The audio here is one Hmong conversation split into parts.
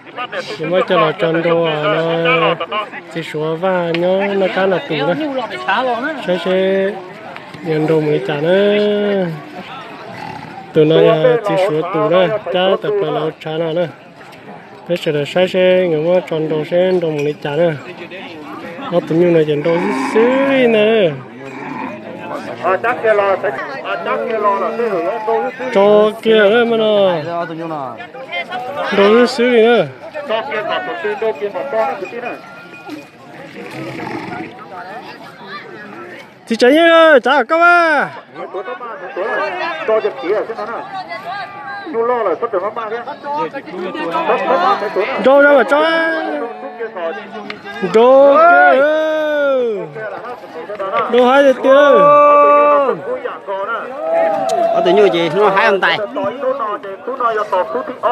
Ces muab coj los tso nrau no, txiv Suav Vaj nyob noj qab noj tus na. Saib seb yuav nrau mus li cas na. Tus no yog txiv Suav tus na, cab tawm plaws los tshav no na. Peb sawv daws saib seb nkawd muab tso nrau seb nrau mus li cas na. Ob tus nyuj no ces nrau xwb xwb li ntag. Tso kiag lawm mas no. Nrau xwb xwb li na. Txiv Tsav Yeej, tsav koj mas. Nrau zoo mas tso. Nrau kiag, nrau haib tiag tiag. Ob tug nyuj ces hnub no haib ntais.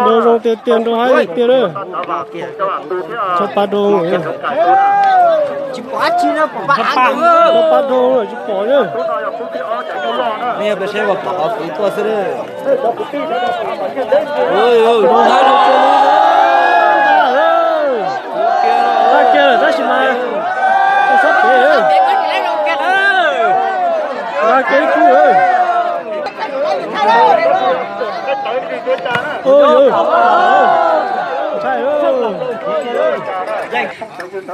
Nrau zoo tiag tiag, nrau haib tiag tiag na. Tso pa dua, tso pa dua tsis pom na. Nrau haib zoo tiag. Nrau kiag lawm tab sis mas tsis sab pem. Nrau kiag ib kub. Ntshai.